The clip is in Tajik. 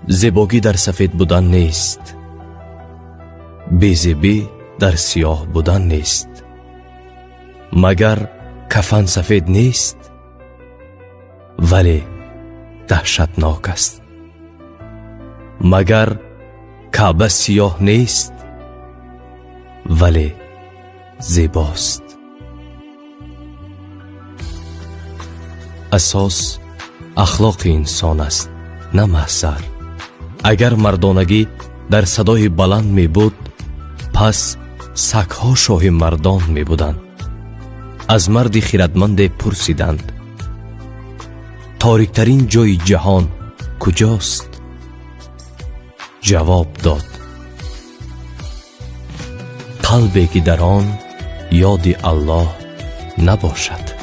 Зебогӣ дар сафед будан нест, безебӣ дар сиёҳ будан нест. Магар кафан сафед нест, вале даҳшатнок аст. Магар Каъба сиёҳ нест, вале зебост. Асос ахлоқи инсон аст, на маҳзар. Агар мардонагӣ дар садои баланд мебуд, пас сагҳо шоҳи мардон мебуданд. Аз марди хиратманде пурсиданд: ториктарин ҷои ҷаҳон куҷост? Ҷавоб дод: қалбе ки дар он ёди Аллоҳ набошад.